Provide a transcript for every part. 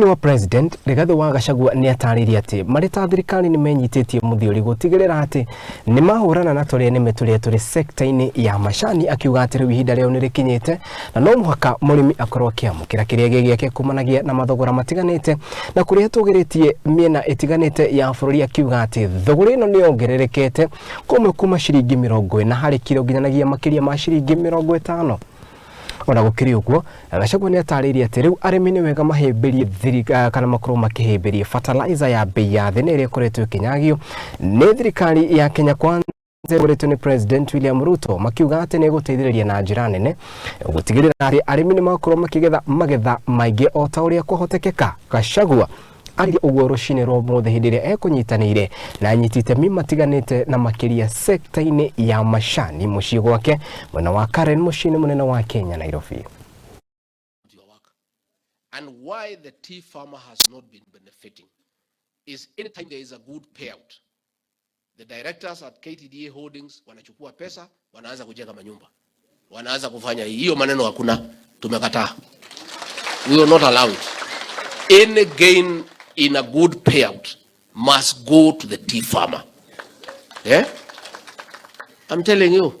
Wa President Rigathi wa Gachagua nĩ atarĩirie atĩ marĩ ta thirikari nĩ menyitĩtie mũthiori gũtigĩrĩra atĩ nĩ mahũrana na tũrĩa nĩme tũrĩa tũrĩ sekta-inĩ ya macani, akiuga atĩ rĩu ihinda rĩao nĩ rĩkinyĩte na no mũhaka mũrĩmi akorwo akĩamũkĩra kĩrĩa gĩ gĩake kumanagia na mathogora matiganĩte na kũrĩa tũgĩrĩtie mĩena ĩtiganĩte ya bũrũri, akiuga atĩ thogora ĩno nĩ yongererekete kũmwe kuma ciringi 40 harĩ kiro nginyanagia makĩria ma ciringi 50. Ona gũkĩrĩ ũguo, Gachagua nĩ atarĩirie atĩ rĩu arĩmi nĩ wega mahĩmbĩrie kana makorwo makĩhĩmbĩria fertilizer ya bei ya thĩ na ĩrĩa ĩkoretwo ĩkĩnyagio nĩ thirikari ya Kenya Kwanza ĩgũrĩtwo nĩ President William Ruto, makiuga atĩ nĩ ĩgũteithĩrĩria na njĩra nene gũtigĩrĩra atĩ arĩmi nĩ makorwo makĩgetha magetha maingĩ o ta ũrĩa kũhotekeka. Gachagua aririe ũguo rũcinĩ rwa ũmũthĩ hĩndĩ ĩrĩa ekũnyitanĩire na anyiti itemi matiganĩte na makĩria sekta-inĩ ya macani mũciĩ gwake mwena wa Karen, mũciĩ-inĩ mũnene wa Kenya, Nairobi. Your work. And why the tea farmer has not been benefiting is anytime there is a good payout, the directors at KTDA Holdings wanachukua pesa, wanaanza kujenga manyumba, wanaanza kufanya hiyo maneno. Hakuna, tumekataa. We will not allow it. Any gain in a good payout must go to the tea farmer. Yeah? I'm telling you.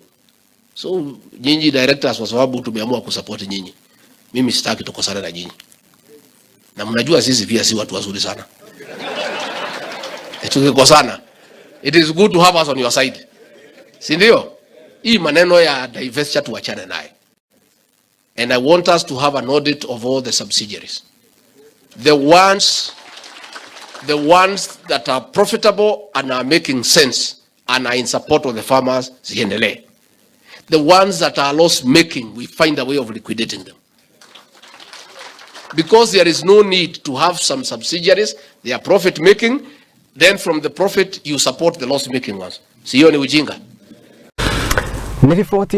So nyinyi directors, kwa sababu tumeamua kusupport nyinyi, mimi sitaki tukosane na nyinyi, na mnajua sisi pia si watu wazuri sana. Tukikosana, it is good to have us on your side, si ndio? Hii maneno ya divestiture tuachane naye, and I want us to have an audit of all the subsidiaries, the ones that are profitable and are making sense and are in support of the farmers ziendelee. The ones that are loss making, we find a way of liquidating them, because there is no need to have some subsidiaries, they are profit making, then from the profit you support the loss making ones. Si hiyo ni ujinga? Nĩ riboti.